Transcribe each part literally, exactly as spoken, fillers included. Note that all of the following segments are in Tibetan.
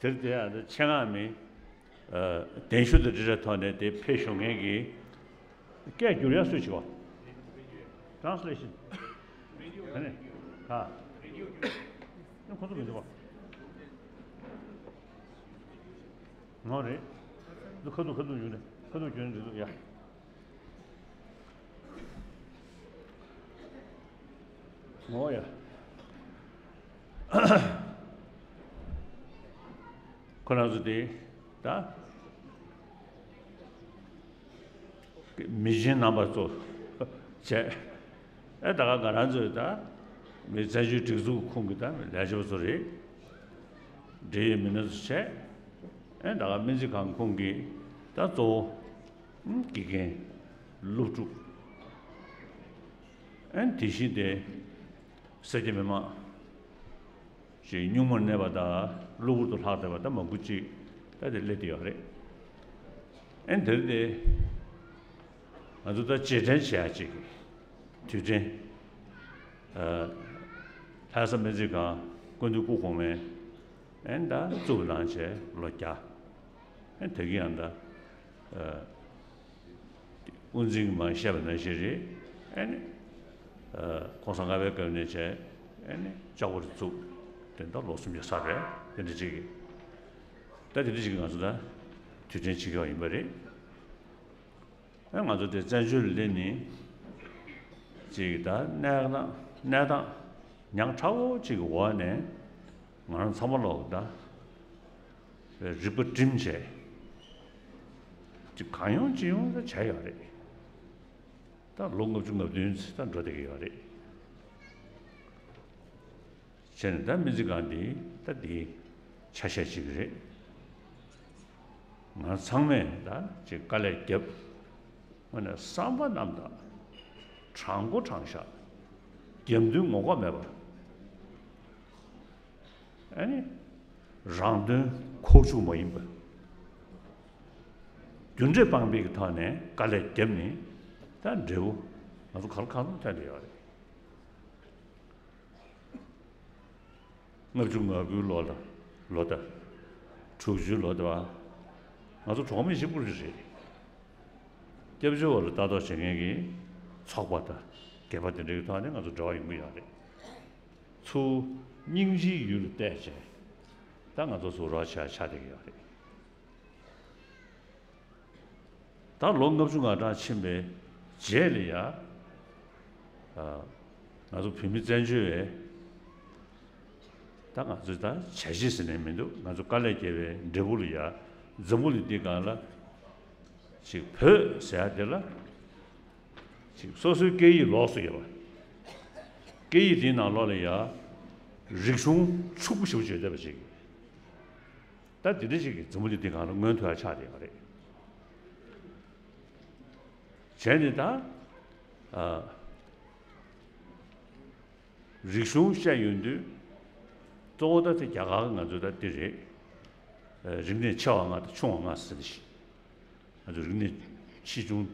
དེར་དེ་ཡང་ཆེད་མངགས་མི་གདན་ཞུ་དང་འབྲེལ་བའི་ཐོག་ནས་དེ་ཕེབས་བཞུགས་མཁན་གྱི་སྐད་བསྒྱུར་ཡ་སུས་བྱེད་པ། Translation། དེ་ནས་ད་ཁོ་ཚོ་མི་འདུག་པ། ངོ་རེད། འདི་ཁ་ཐུག་ཁ་ཐུག་ཡོད་ནས་ཁ་ཐུག་གྱོན་འདི་འདུག་ཡ། ངོ་ཡ། ཁོ་རང་ཚོ་དེ་ད་མི་ཆེན་རྣམ་པ་ཚོ་བྱས། ཨེ་ད་ག་ང་རང་ཚོའི་ད་མི་བཙན་བྱོལ་སྒྲིག་འཛུགས་ཁོངས་ཀྱི་ད་ལས་བྱེད་པ་ཚོ་རེད། འབྲེལ་ཡོད་མི་སྣ་ཚོ་བྱས། ཨེ་ད་ག་སྨན་རྩིས་ཁང་ཁོངས་ཀྱི་ད་གཙོ་བོ་དགེ་རྒན། སློབ་ཕྲུག་ཨེ་དེ་བཞིན་དེ་སེར་སྐྱ་མི་མང་ཞིག་སྨྱུག་མར་གནས་པ་དང་གློ་བུར་དུ་ལྷག་བསྡད་པ་ད་མང་པོ་ཅིག་ད་དེ་སླེབས་བསྡད་ཡོད་རེད། ཨེ་འདིར་དེ་ང་ཚོ་ད་རྗེས་དྲན་བྱེད་ཡ་ཅིག་དུས་དྲན། ལྷ་ས་སྨན་རྩིས་ཁང་སྐུ་མདུན་སྐུ་གོང་མའི་ཨེ་ད་གཙུག་ལག་བྱས་ལོ་བརྒྱ། ཨེ་ད་གི་ཡང་ད་དབུ་འཛིན་གྱིས་མར་བཤད་པ་ནང་བཞིན་རེད། ཨེ་ནི་ཨ་གོང་ས་ལྔ་པའི་སྐབས་ནས་བྱས་ཨེ་ནི་ལྕགས་པོ་རུ་བཙུགས། དེ་འདྲ་ལོ་སུམ་ཅུ་ཚར་བས་དེ་འདྲ་ཅིག་གི་ད་དེ་འདྲ་ཅིག་གི་ང་ཚོ་ད་དུས་དྲན་བྱེད་ཀྱི་ཡོད་པ་ཡིན་པ་རེད། ཨེ་ང་ཚོ་དེ་བཙན་བྱོལ་ལ་སླེབས་ནས་ཅིག་ད་གནས་སྟངས་གནས་སྟངས་ཉག་ཕྲ་བོ་ཅིག་གི་འོག་ནས་ང་རང་ཚང་མ་ལོག་ད་རིག་པ་བསྒྲིམས་བྱས་ཅིག་གང་ཡོང་ཅི་ཡོང་ད་བྱས་ཡོད་རེད། ད་ལོ་ལྔ་བཅུ་ང་བདུན་ཙམ་ད་འགྲོ་བསྡད་ཀྱི་ཡོད་རེད། བྱས་ནས་ད་སྨན་རྩིས་ཁང་འདི་ད་འདི་ཆ་ཤས་ཅིག་རེད། ང་ཚང་མས་ད་ཅིག་དཀའ་ལས་བརྒྱབ། དངོས་གནས་བསམ་པ་རྣམ་དག་དྲང་པོ་དྲང་བཞག་རྒྱབ་མདུན་ངོ་ལྐོག་མེད་པ། ཨ་ནི་རང་དོན་ཁོག་བཅུག་མ་ཡིན་པ། རྒྱུ་འབྲས་དཔང་པོའི་གི་ཐོག་ནས་དཀའ་ལས་བརྒྱབ་ནས་ད་འབྲས་བུ་ང་ཚོ་ག་ལ་གང་འཚམ་ཐོན་བསྡད་ཡོད་རེད། ལྔ་བཅུ་ང་དགུའི་ལོ་ལ་ལོ་ཟླ་དྲུག་ཅུའི་ལོ་ཟླ་བ་ང་ཚོ་གྲོགས་མེད་ཞིག་བཀུར་གྱི་རེད། སྐྱབས་བཅོལ་བ་ལ་ལྟ་རྟོག་བྱེད་མཁན་གྱི་ཚོགས་པ་དང་སྒེར་པ་དེ་འདྲའི་ཐོག་ནས་ང་ཚོ་འབྲེལ་བ་ཡོང་གི་ཡོད་རེད། ཚུར་སྙིང་རྗེའི་ཡུལ་ལ་བལྟས་བྱས་ད་ང་ཚོ་ཚུར་རོགས་བྱ་ཆགས་བསྡད་ཀྱི་ཡོད་རེད། ད་ལོ་ལྔ་བཅུ་ང་གྲངས་ཕྱིན་པའི་རྗེས་ལ་ཡ། ཨ། ང་ཚོ་བོད་མི་བཙན་བྱོལ་བས་ད་ང་ཚོས་ད་བྱས་རྗེས་ཟེར་ནས་མི་འདུག་ང་ཚོ་དཀའ་ལས་བརྒྱབ་པའི་འབྲས་བུ་ལ་ཡ། འཛམ་བུ་གླིང་འདི་སྒང་ལ་ཅིག་བོད་ཟེར་ཡ་དེ་ལ་ཅིག་སོ་སོའི་སྐད་ཡིག་ལོགས་སུ་ཡོད་པ། སྐད་ཡིག་འདིའི་ནང་ལོགས་ལ་ཡ་རིག་གཞུང་ཕྱུག་པོ་ཞེ་པོ་ཅིག་ཡོད་བསྡད་པ་ཅིག་ད་དེ་འདྲ་ཞིག་གིས་འཛམ་བུ་གླིང་འདི་སྒང་ལ་མངོན་ཐུབ་ཡ་ཆགས་བསྡད་ཡོད་རེད། བྱས་ནས་ད། ཨ། རིག་གཞུང་བཤད་ཡོང་དུས། གཙོ་བོ་ད་དེ་རྒྱ་གར་གྱི་ང་ཚོ་ད་འདི་རེད། ཨ། རིག་གནས་ཆེ་བ་ལྔ་དང་ཆུང་བ་ལྔ་ཟེར་ནས་ཤི། ང་ཚོ་རིག་གནས་ཆེ་ཆུང་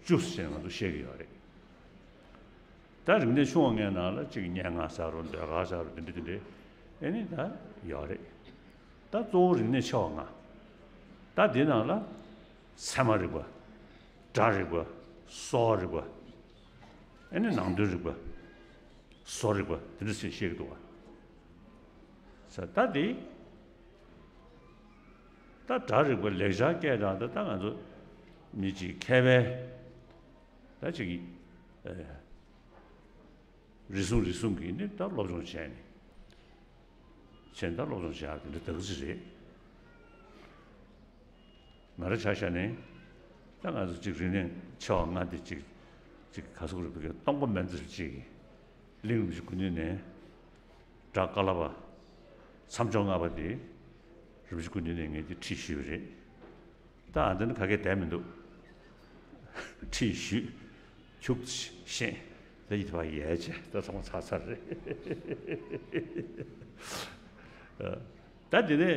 བཅུ་ཟེར་ནས་ང་ཚོ་བཤད་ཀྱི་ཡོད་རེད། ད་རིག་གནས་ཆུང་བ་ལྔའི་ནང་ལ་གཅིག་སྙན་ངག་ཟེར་རོ། ཟློས་གར་ཟེར་རོ། དེ་འདྲ་དེ་འདྲ་ཨེ་ནི་ད་ཡོད་རེད། ད་གཙོ་བོ་རིག་གནས་ཆེ་བ་ལྔ། ད་འདི་ནང་ལ་ཚད་མ་རིག་པ། སྒྲ་རིག་པ། གསོ་བ་རིག་པ། ཨེ་ནི་ནང་དོན་རིག་པ། བཟོ་རིག་པ་དེ་འདྲ་ཞིག་བཤད་ཀྱི་འདུག་བ། ས་ད་འདི། ད་སྒྲ་རིག་པ་ལེགས་སྦྱར་སྐད་གྲགས་འདི་ད་ང་ཚོ་མི་གཅིག་མཁས་པའི་ད་ཅིག་ཨེ། རེ་ཟུང་རེ་ཟུང་གིས་ནི་ད་སློབ་སྦྱོང་བྱས་ནས་བྱས་ནས་ད་སློབ་སྦྱོང་བྱེད་ཡག་དེ་འདྲ་ད་ག་ཅིག་རེད། ང་རང་ཆ་བཞག་ནས་ད་ང་ཚོ་ཅིག་རིག་གནས་ཆེ་བ་ལྔ་དེ་ཅིག་ཅིག་ག་ཟེར་དགོས་རེད། བོད་སྐད་སྟོང་པ་མིན་ཙམ་ཅིག་གླིང་རིན་པོ་ཆེ་སྐུ་མདུན་ནས་སྒྲ་ཀ་ལ་པ། མཚམས་སྦྱོར་ལྔ་པ་དེ་རིན་པོ་ཆེ་སྐུ་མདུན་ནས་ངས་དེ་ཁྲིད་ཞུས་པ་རེད། ད་ཨ་འདི་ནི་ག་གེ་བསྡད་མི་འདུག་ཁྲིད་ཞུས། ཁྱུག་ཤེས། ད་ཡིད་བ་ཡལ་བྱས་ད་ཚང་མ་ཚར་ཚར་རེད། ད་དེ་ནས་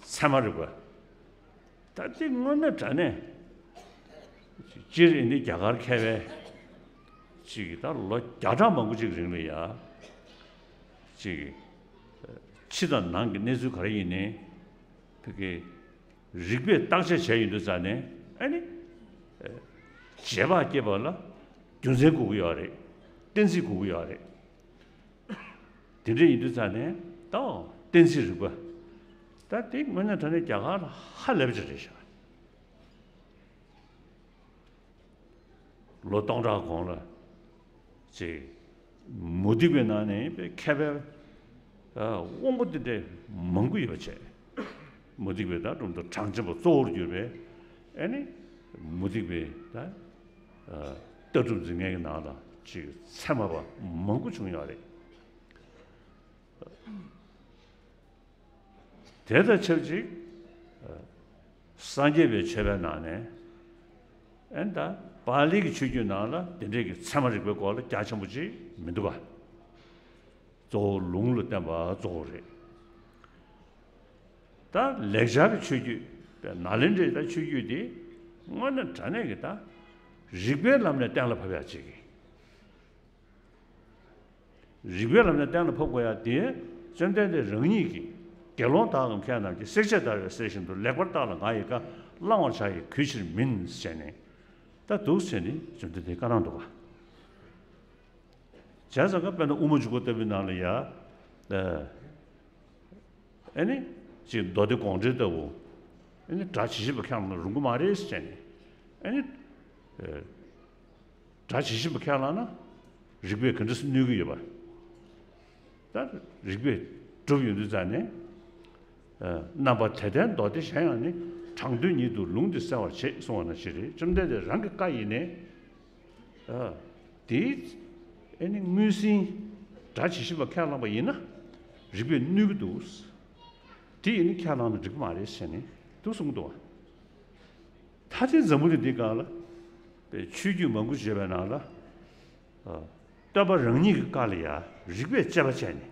ཚད་མ་རིག་པ། ད་དེ་དངོས་གནས་དྲང་གནས་སྤྱིར་ཨ་ནི་རྒྱ་གར་མཁས་པའི་ཅིག་ད་ལོ་བརྒྱ་ཕྲག་མང་པོ་ཅིག་རིང་ལ་ཡ་ཅིག་ཕྱི་དང་ནང་གི་གནས་ཚུལ་ག་རེ་ཡིན་ནའི། བོད་ཀྱི་རིག་པས་བརྟག་དཔྱད་བྱས་ཡོང་དུས་ཙང་ནས་ཨ་ནི། རྗེས་དཔག་སྐྱེས་པ་ལ་རྒྱུ་མཚན་དགོས་ཀྱི་ཡོད་རེད། གཏན་ཚིགས་དགོས་ཀྱི་ཡོད་རེད། དེ་འདྲ་ཡིན་དུས་ཙང་ནས་ད་གཏན་ཚིགས་རིག་པ། ད་དེ་དངོས་གནས་དྲང་གནས་རྒྱ་གར་ལ་ཧ་ལས་པ་ཅིག་རེད་ཤག་ལོ་སྟོང་ཕྲག་གོང་ལ་ཅིག་མུ་སྟེགས་པའི་ནང་ནས་མཁས་པའི་དབང་པོ་དེ་འདྲ་མང་པོ་ཡོད་པ་བྱས། མུ་སྟེགས་པའི་ད་གྲུབ་མཐའ་གྲངས་ཅན་པ་གཙོ་བོར་གྱུར་པའི་ཨ་ནི་མུ་སྟེགས་པའི་ད་ལྟ་གྲུབ་འཛིན་མཁན་གྱི་ནང་ལ་ཅིག་ཚད་མ་པ་མང་པོ་བྱུང་ཡོད་རེད། དེ་དང་ཆབས་ཅིག་སངས་རྒྱས་པའི་ཆོས་པའི་ནང་ནས་ཨན་ད་པཱ་ལི་གི་ཆོས་བརྒྱུད་ནང་ལ་དེ་འདྲས་ཀྱི་ཚད་མ་རིག་པའི་སྐོར་ལ་རྒྱ་ཆེན་པོ་ཅིག་མི་འདུག་ག་གཙོ་བོ་ལུང་ལ་བརྟེན་པ་གཙོ་བོ་རེད། ད་ལེགས་སྦྱར་གྱི་ཆོས་བརྒྱུད་པའི་ནཱ་ལེནྡྲའི་ད་ཆོས་བརྒྱུད་དེ་དངོས་གནས་དྲང་གནས་ཀྱི་ད་རིག་པའི་ལམ་ནས་གཏན་ལ་ཕབ་ཡག་ཅིག་གི་རིག་པའི་ལམ་ནས་གཏན་ལ་ཕབ་དགོས་ཡ་དེ། བཅོམ་ལྡན་འདས་རང་ཉིད་ཀྱིས་དགེ་སློང་དག་གམ་མཁས་རྣམས་ཀྱིས། བསྲེག་བཅད་བརྡར་བའི་གསེར་བཞིན་དུ། ལེགས་པར་བརྟགས་ལ་ང་ཡི་བཀའ། བླང་བར་བྱ་ཡི་གུས་ཕྱིར་མིན། ཟེར་ནས་ད་འདུག་ཟེར་ནས་བཅོམ་ལྡན་འདས་བཀའ་གནང་འདུག་ག་བྱས་ཙང་ཀ་དཔེར་ན་དབུ་མ་འཇུག་པ་ལྟ་བུའི་ནང་ལ་ཡ། ཨ་ནི། ཅིག་མདོ་སྡེ་དགོངས་འགྲེལ་ལྟ་བུ། ཨ་ནི་སྒྲ་ཇི་བཞིན་པ་ཁས་བླངས་ན་རུང་གི་མ་རེད་ཟེར་ནས། ཨ་ནི། སྒྲ་ཇི་བཞིན་པ་ཁས་བླངས་ན། རིགས་པས་ག་འདྲ་སེ་གནོད་ཀྱི་ཡོད་པ། ད་རིགས་པས་གྲུབ་ཡོང་དུས་ཙང་ནས། རྣམ་པ་དེ་ལྟའི་མདོ་སྡེ་གཞན་ཡང་ནི། དྲང་དོན་ཉིད་དུ་ལུང་འདི་གསལ་བར་བྱེད་གསུངས་པ་ནང་བཞིན་རེད། བཅོམ་ལྡན་འདས་རང་གི་བཀའ་ཡིན་ནའི། དེ་ཨ་ནི་དངོས་ཟིན་སྒྲ་ཇི་བཞིན་པ་ཁས་བླངས་པ་ཡིན་ན། རིགས་པས་གནོད་ཀྱི་འདུག་དེ་ཡིན་ན་ཁས་བླངས་ན་འགྲིག་གི་མ་རེད་ཟེར་ནས་འདུག་གསུངས་འདུག་བ། ད་ལྟའི་འཛམ་བུ་གླིང་འདི་སྒང་ལ་ཆོས་བརྒྱུད་མང་པོ་ཡོད་པའི་ནང་ལ། སྟོན་པ་རང་ཉིད་ཀྱི་བཀའ་ལ་ཡང་རིགས་པས་དཔྱད་པ་བྱས་ནས།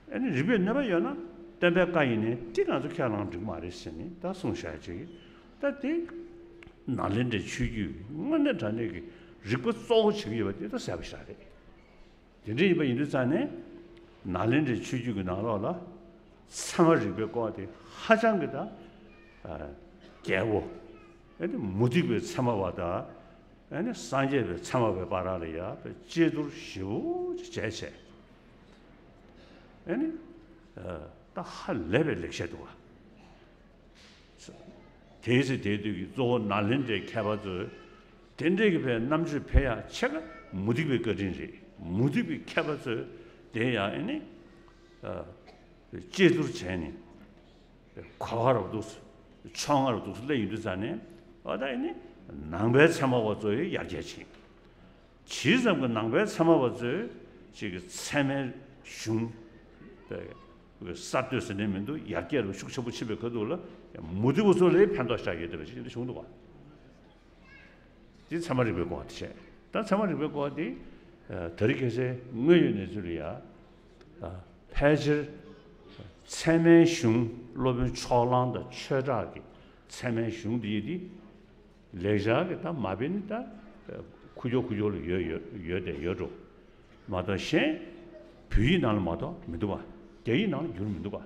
ཨ་ནི་རིགས་པས་གནོད་པ་ཡོད་ན་སྟོན་པའི་བཀའ་ཡིན་ནའི་དེ་ང་ཚོ་ཁས་བླངས་འགྲིག་མ་རེད་ཟེར་ནས་ད་གསུངས་བཞག་ཅིག་ད་དེ་ནཱ་ལེནྡྲའི་ཆོས་བརྒྱུད་དངོས་གནས་དྲང་གནས་ཀྱི་རིགས་པ་གཙོ་བོ་བྱེད་ཀྱི་ཡོད་པ་དེ་ད་གསལ་པོ་ཞིག་རེད། དེ་འདྲ་ཡིན་པ་ཡིན་དུས་ཙང་ནས་ནཱ་ལེནྡྲའི་ཆོས་བརྒྱུད་ཀྱི་ནང་ལོགས་ལ་ཚད་མ་རིག་པའི་སྐོར་དེ་ཧ་ཅང་གི་ད་རྒྱས་པོ། ཨ་ནི་མུ་སྟེགས་པའི་ཚད་མ་པ་དང་། ཨ་ནི་སངས་རྒྱས་པའི་ཚད་མ་པའི་བར་ལ་ཡང་དཔེ་དཔྱད་བསྡུར་ཞིབ་པོ་ཅིག་བྱས་བྱས། ཨ་ནི་ད་ཧ་ལས་པའི་ལེགས་བཤད་འདུག་བ། དེའི་ཚེ་དེའི་དུས་ཀྱི་གཙོ་བོ་ནཱ་ལེནྡྲའི་མཁས་པ་ཚོས་དེ་འདྲའི་གི་བའི་རྣམ་དཔྱོད་འཕེལ་ཡག་ཆེ་ཁ་མུ་སྟེགས་པའི་བཀའ་དྲིན་རེད། མུ་སྟེགས་པའི་མཁས་པ་ཚོས་དེ་ཡང་ཨ་ནི། དཔྱད་བསྡུར་བྱས་ནས་གོ་བ་རུ་འདུག་སེ་ཕྱོགས་སྔ་རུ་འདུག་སེ་སླེབས་ཡོང་དུས་ཙང་ནས་ཨ་ད་ཨ་ནི་ནང་པའི་ཚད་མ་པ་ཚོ་ཡི་ཡར་རྒྱས་ཕྱིན། ཇི་ཙམ་གྱི་ནང་པའི་ཚད་མ་པ་ཚོས་ཅིག་གི་ཚད་མའི་གཞུང་གསར་གཏོད་ཟེར་ནས་མི་འདུག་ཡར་རྒྱས་རུ་ཤུགས་ཆེན་པོ་ཕྱིན་པའི་ཁ་ཐུག་ལ་མུ་སྟེགས་པ་ཚོ་ལ་ཕན་ཐོགས་ཤར་ཡོད་བསྡད་པ་ཅིག་འདི་བྱུང་འདུག་བ། འདི་ཚད་མ་རིག་པའི་སྐོར་དེ་བྱས། ད་ཚད་མ་རིག་པའི་སྐོར་དེ་དེ་རིང་ཁ་སང་དངོས་ཡོད་གནས་ཚུལ་ལ་ཡ། ཕལ་ཆེར་ཚད་མའི་གཞུང་སློབ་དཔོན་ཕྱོགས་གླང་དང་ཆོས་གྲགས་ཀྱི་ཚད་མའི་གཞུང་འདི་ཡི་དེ། ལེགས་སྦྱར་གྱི་ད་མ་དཔེ་ནི་ད་ཁུག་ཀྱོག་ཁུག་ཀྱོག་ལ་ཡོད་ཡོད་ཡོད་དེ་ཡོད་འགྲོ། མ་གཏོགས་གཞན་བོད་ཡིག་ནང་ལ་མ་གཏོགས་མི་འདུག་པ། རྒྱ་ཡིག་ནང་ལ་བསྒྱུར་མི་འདུག་པ།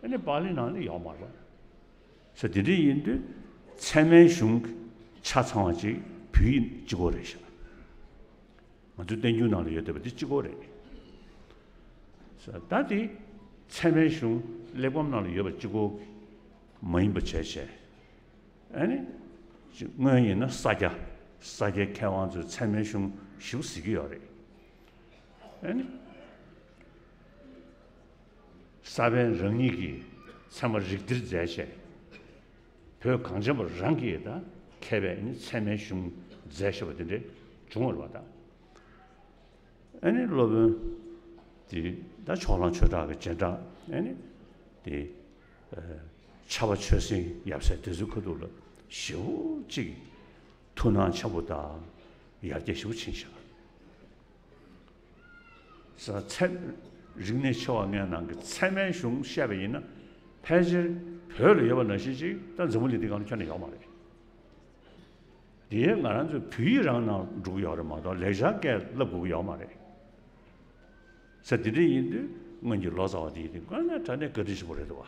ཨ་ནི་པཱ་ལི་ནང་ལ་ཡོད་མ་རེད་པ། ས་དེ་འདྲ་ཡིན་དུས་ཚད་མའི་གཞུང་ཆ་ཚང་བ་ཅིག་བོད་ཡིག་གཅིག་པོ་རེད་ཤག་ང་ཚོའི་བསྟན་འགྱུར་ནང་ལ་ཡོད་བསྡད་པ་འདི་གཅིག་པོ་རེད། ས་ད་དེ་ཚད་མའི་གཞུང་གླེགས་བམ་ནང་ལ་ཡོད་པ་གཅིག་པོ་མ་ཡིན་པ་བྱས་བྱས། ཨ་ནི། སྔོན་ཡིན་ན་ས་སྐྱ། ས་སྐྱའི་མཁས་དབང་ཚོས་ཚད་མའི་གཞུང་ཞིབ་གཟིགས་ཀྱི་ཡོད་རེད། ཨ་ནི། ས་པཎ་རང་ཉིད་ཀྱིས་ཚད་མ་རིགས་གཏེར་མཛད་བྱས། བོད་གངས་ཅན་པ་རང་གིས་ད་མཁས་པའི་ཨ་ནི་ཚད་མའི་གཞུང་མཛད་བཞག་པ་དེ་འདྲ་བྱུང་བ་རེད་པ་ད། ཨ་ནི་སློབ་དཔོན་དེ་ད་ཕྱོགས་གླང་ཆོས་གྲགས་ཀྱི་རྗེས་འབྲང་ཨ་ནི་དེ་ཕྱྭ་པ་ཆོས་སེང་ཡབ་སྲས་དེ་ཚོའི་ཁ་ཐུག་ལ་ཞེ་པོ་ཅིག་ཐུགས་སྣང་ཆེན་པོ་དང་ཡར་རྒྱས་ཞེ་པོ་ཕྱིན་ཤག་ས་ཚད་རིག་གནས་ཆེ་བ་ལྔའི་ནང་གི་ཚད་མའི་གཞུང་བཤད་པ་ཡིན་ན་ཕལ་ཆེར་བོད་ལ་ཡོད་པ་ནང་བཞིན་ཅིག་ད་འཛམ་བུ་གླིང་འདི་སྒང་ལ་ཁྱོན་ནས་ཡོད་མ་རེད། དེ་ང་རང་ཚོའི་བོད་ཡིག་རང་ནང་འགྲོ་གི་ཡོད་རེད་མ་གཏོགས་ལེགས་སྦྱར་སྐད་བསླབ་དགོས་ཀྱི་ཡོད་མ་རེད། ས་དེ་འདྲ་ཡིན་དུས་ སྔོན་གྱི་ལོ་ཙཱ་བ་དེ་ཡིན་དེ་དངོས་གནས་དྲང་གནས་བཀའ་དྲིན་ཆེན་པོ་རེད་འདུག་བ།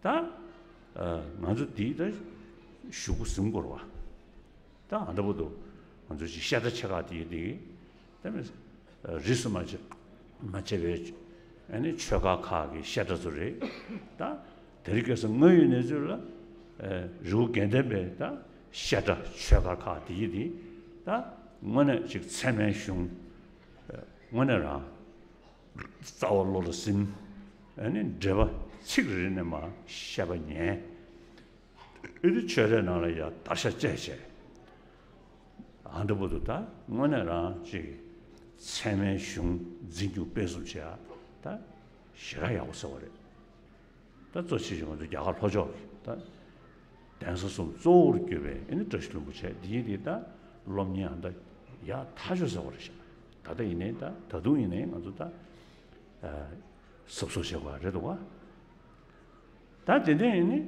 ད་ང་ཚོ་འདི་ད་གཞུག་གུ་གཟིམ་དགོས་རེད་བ། ད་ཨ་འདྲ་པོ་འདུག་ང་ཚོ་ཅིག་བཤད་གྲྭ་ཆེ་ཁག་དེ་ཡིན་དེ་ད་མི་རིས་སུ་མ་ཆད་མ་ཆད་པའི་ཨ་ནི་ཆོས་ཁག་ཁག་གི་བཤད་གྲྭ་ཚོ་རེད། ད་དེ་རིང་ཁ་སང་དངོས་ཡོད་གནས་ཚུལ་ལ་རི་བོ་དགེ་ལྡན་པའི་ད་བཤད་གྲྭ་ཆོས་ཁག་ཁག་དེ་ཡིན་དེ་ད་དངོས་གནས་ཅིག་ཚད་མའི་གཞུང་དངོས་གནས་རང་རྩ་བ་བློ་ལ་ཟིན། ཨ་ནི་འགྲེལ་པ་ཚིག་རེ་རེ་ནས་མར་བཤད་པ་ཉན། ཨེ་དེ་ཆོས་རའི་ནང་ལ་ཡ་དར་ཤ་བཅད་བྱས། ཨ་འདྲ་པོ་འདུག་ད་དངོས་གནས་རང་ཅིག་ཚད་མའི་གཞུང་འཛིན་སྐྱོང་སྤེལ་གསུམ་བྱེད་ཡ་ད་ཞེ་དྲག་ཡག་པོ་ཟེར་བ་རེད། ད་གཙོ་ཆེ་ཤོས་ང་ཚོ་རྒྱ་གར་ལྷོ་ཕྱོགས་ཀྱི་ད་གདན་ས་གསུམ་གཙོ་བོར་གྱུར་པའི་ཨེ་ནི་བཀྲ་ཤིས་ལྷུན་པོ་ཆེ་འདི་ཡིན་དེ་ད་སློབ་གཉེར་ཨ་ད་ཡག་ཐག་ཆོད་ཟེར་བ་རེད་ཤག་ད་ལྟ་ཡིན་ནའི་ད་ད་དུང་ཡིན་ནའི་ང་ཚོ་ད་གཟབ་གཟབ་བྱེད་དགོས་རེད་འདུག་བ། ད་དེ་འདྲ་ཡིན་ནའི་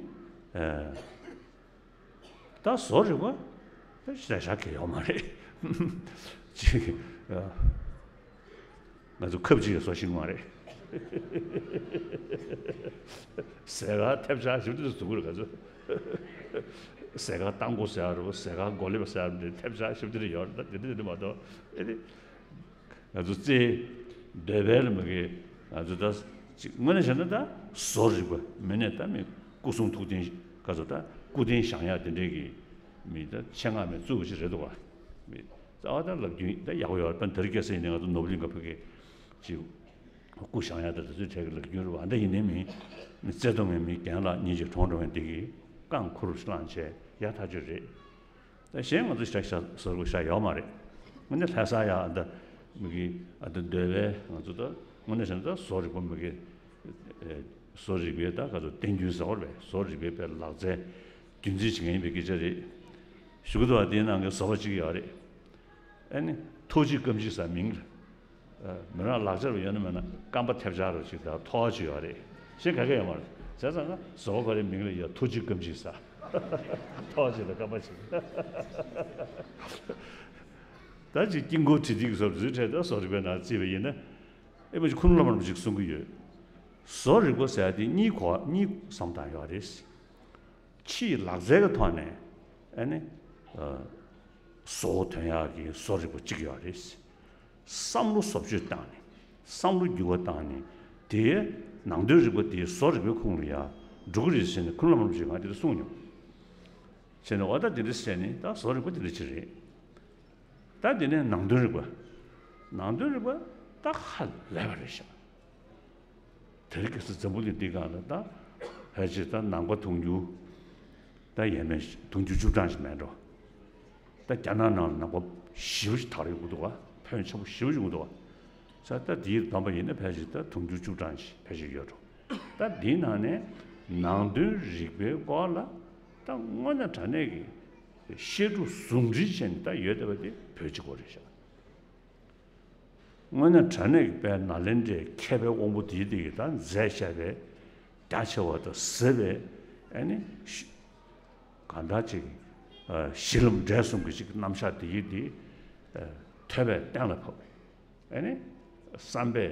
ད་བཟོ་རིག་པ་ད་ཞེ་དྲག་གལ་ཡོད་མ་རེད། ཅིག་ང་ཚོ་ཁབ་ཅིག་བཟོ་ཤེས་མ་རེད། ཟས་ག་ཐེབས་ཆག་ཞིབ་ཏུ་བཟོ་གི་རེད་ང་ཚོ། ཟས་ག་ཏང་གོ་ཟེར་ཡ་རེད། ཟས་ག་གོ་ལེབ་ཟེར་ཡ་རེད། ཐེབས་ཆག་ཞིབ་ཏུ་རེད་ཡོད་རེད། ད་དེ་འདྲ་དེ་འདྲ་མ་གཏོགས་ཨེ་དེ། ང་ཚོ་རྩེད་འདོད་པའི་ལ་མ་གི་ང་ཚོ་ད་ཅིག་དངོས་གནས་བྱས་ན་ད་བཟོ་རིག་པ་མི་ནས་ད་མི་སྐུ་གསུང་ཐུགས་རྟེན་ག་ཚོད་ད་སྐུ་རྟེན་བཞེངས་ཡག་དེ་འདྲའི་གི་མི་ད་ཆེད་མངགས་མི་བཙུགས་པ་ཞིག་རེད་འདུག་བ། མི་རྩ་བ་ད་ལབ་རྒྱུ་ད་ཡག་པོ་ཡོད་རེད། ད་དེ་རིང་ཁ་སང་ཡིན་ནའི་ང་ཚོ་ནོར་བུ་གླིང་ག་ཕ་གི་ཅིག་སྐུ་བཞེངས་ཡག་ད་དེ་ཚོའི་གྲས་ཀྱི་ལབ་རྒྱུ་རེད་བ། ད་ཡིན་ནའི་མི་མི་རྩེ་གདོང་གི་མི་རྒན་ལགས་སྙིང་རྗེ་གྲོངས་འགྲོ་མཁན་དེ་གི་རྐང་ཁུར་བླངས་བྱས་ཡག་ཐག་ཆོད་རེད། ད་གཞན་ང་ཚོ་ཤ་ཤ་ཟུར་པོ་ཤ་ཡོད་མ་རེད། ང་ནི་ལྷ་ས་ཡ་ཨ་ད་མི་གི་ཨ་ད་འདོད་པའི་ང་ཚོ་ད་དངོས་གནས་བྱས་ན་ད་བཟོ་རིག་པ་མི་གི་བཟོ་རིག་པའི་ད་ག་ཚོད་བསྟན་རྒྱུན་ཟེར་བ་རེད། བཟོ་རིག་པའི་དཔེ་ལག་རྩལ་རྒྱུན་འཛིན་བྱེད་མཁན་ཡིན་པའི་སྐད་ཆ་རེད། ཞུ་གི་འདུག་བ། དེའི་ནང་གི་བཟོ་པ་གཅིག་ཡོད་རེད། ཨ་ནི་ཐོག་གཅིག་སྐམ་གཅིག་ཟེར་མིང་ལ། མི་རང་ལག་ཆ་རུ་ཡོད་ན་མེད་ན་རྐང་པ་ཐེབས་ཆག་རུ་ཅིག་དང་ཐོག་ཅིག་ཡོད་རེད། གཞན་ག་གེ་ཡོད་མ་རེད། བྱས་ཙང་ན་བཟོ་བ་ག་རེ་མིང་ལ་ཡ་ཐོག་གཅིག་སྐམ་གཅིག་ཟེར། ཐོག་གཅིག་དང་རྐང་པ་གཅིག་ད་ཅིག་དཀྱིལ་འཁོར་བྲིས་དེ་གི་བཟོ་བཟོའི་གྲས་དང་བཟོ་རིག་པའི་ནང་བརྩིས་པ་ཡིན་ན། ཨེ་པ་ཅིག་ཁུ་ནུ་བླ་མ་རིན་པོ་ཆེས་གསུང་གི་ཡོད། བཟོ་རིག་པ་ཟེར་ཡ་དེ་གཉིས་གོ་གཉིས་བསམ་སྟངས་ཡོད་རེད། ཕྱིའི་ལག་རྩལ་གྱི་ཐོག་ནས་ཨ་ནི་བཟོ་བོ་ཐོན་ཡག་གི་བཟོ་རིག་པ་གཅིག་ཡོད་རེད། བསམ་བློ་བཟོ་བཅོས་བཏང་ནས་བསམ་བློ་འགྱུར་བ་བཏང་ནས་དེའི་ནང་དོན་རིག་པ་དེའི་བཟོ་རིག་པའི་ཁོངས་ལ་ཡང་འགྲོ་གི་རེད་ཟེར་ནས་ཁུ་ནུ་བླ་མ་རིན་པོ་ཆེས་ང་དེ་འདྲ་གསུངས་མྱོང་། བྱས་ནས་འོ་ད་དེ་འདྲ་བྱས་ནས་ད་བཟོ་རིག་པ་དེ་འདྲ་ཅིག་རེད། ད་དེ་ནས་ནང་དོན་རིག་པ། ནང་དོན་རིག་པ་ད་ཧ་ལས་པ་རེད་ཤག་དེ་རིང་ཁ་སང་འཛམ་བུ་གླིང་འདི་སྒང་ལ་ད་ཕལ་ཆེར་ད་ནང་པ་དུང་ཕྱུར་ད་ཡས་མས་དུང་ཕྱུར་བཅུ་གྲངས་ཤིག་མེད་འགྲོ། ད་རྒྱ་ནག་ནང་ལ་ནང་པ་ཞེ་པོ་ཅིག་དར་ཡོང་གི་འདུག་ག་ཕོན་ཆེན་པོ་ཞེ་པོ་ཅིག་ཡོང་གི་འདུག་ག་ས་ད་དེའི་བསྡོམས་པ་ཡིན་ན་ཕལ་ཆེར་ད་དུང་ཕྱུར་བཅུ་གྲངས་ཤིག་ཕལ་ཆེར་ཡོད་འགྲོ། ད་འདིའི་ནང་ནས་ནང་དོན་རིག་པའི་སྐོར་ལ་ད་དངོས་གནས་དྲང་གནས་ཀྱི་བཤད་སྒྲུབ་ཟུང་འབྲེལ་བྱས་ནས་ད་ཡོད་བསྡད་པ་དེ་བོད་གཅིག་པོ་རེད་ཤག་དངོས་གནས་དྲང་གནས་ཀྱི་དཔལ་ནཱ་ལེནྡྲའི་མཁས་པའི་དབང་པོ་དེའི་སྟེང་གི་ད་མཛད་བཞག་པའི་རྒྱ་ཆེ་བ་དང་ཟབ་པའི་ཨ་ནི་ཤི་གང་ལྟར་ཅིག་ཨ་གཞི་ལམ་འབྲས་གསུམ་གྱི་ཅིག་རྣམ་གཞག་དེའི་དེ་ཨ་ཐོས་པས་གཏན་ལ་ཕབ། ཨ་ནི་བསམ་པས་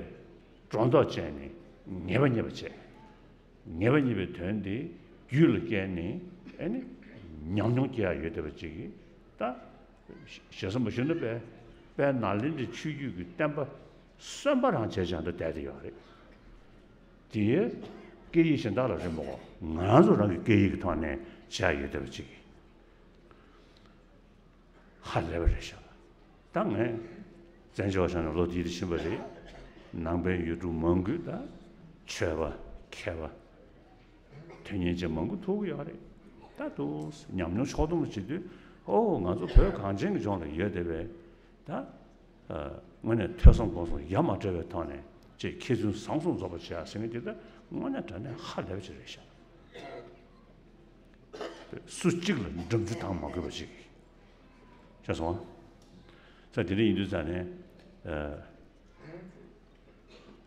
སྒྲོ་འདོགས་བཅད་ནས་ངེས་པ་རྙེད་པ་བྱས། ངེས་པ་རྙེད་པའི་དོན་དེ་རྒྱུད་ལ་སྐྱེས་ནས་ཨ་ནི་ཉམས་མྱོང་སྐྱེ་ཡག་ཡོད་བསྡད་པ་ཅིག་གིས་ད། ཞེ་ས་མ་ཞུ་ན་དཔལ་དཔལ་ནཱ་ལེནྡྲའི་ཆོས་བརྒྱུད་ཀྱི་བསྟན་པ་གསོན་པ་རང་བྱས་ཀྱང་ད་བསྡད་དེ་ཡོད་རེད། དེའི་སྐད་ཡིག་གཞན་དག་ལ་རེད་མོ། ང་རང་ཚོ་རང་གི་སྐད་ཡིག་གི་ཐོག་ནས་བྱས་ཡོད་བསྡད་པ་ཅིག་ཧ་ལས་པ་རེད་ཤག་ད་ངས་བཙན་བྱོལ་བ་ཆགས་ནས་ལོ་འདི་འདྲ་ཕྱིན་པ་རེད། ནང་པའི་ཡུལ་གྲུ་མང་པོའི་ད་ཆོས་པ་མཁས་པ་དོན་གཉེར་ཅན་མང་པོ་ཐུག་གི་ཡོད་རེད། ད་དུ་ཉམས་མྱོང་ཕྱོགས་བསྡོམས་བྱེད་དུས་ཨོ་ང་ཚོ་བོད་གངས་ཅན་གྱི་ལྗོངས་ལ་ཡོད་བསྡད་པའི་ད་ཨ་དངོས་གནས་ཐོས་བསམ་སྒོམ་གསུམ་ཡ་མ་བྲལ་བའི་ཐོག་ནས་ཅིག་མཁས་བཙུན་བཟང་གསུམ་རྫོགས་པར་བྱེད་ཡ་ཟེར་མཁན་དེ་ད་དངོས་གནས་དྲང་གནས་ཧ་ལས་པ་ཅིག་རེད་ཤག་སུ་གཅིག་ལ་འགྲམ་ཆུ་བཏང་མ་དགོས་པ་ཅིག་ཤེས་སོང་ཨ། ས་དེ་འདྲ་ཡིན་དུས་ཙང་ནས་ཨ།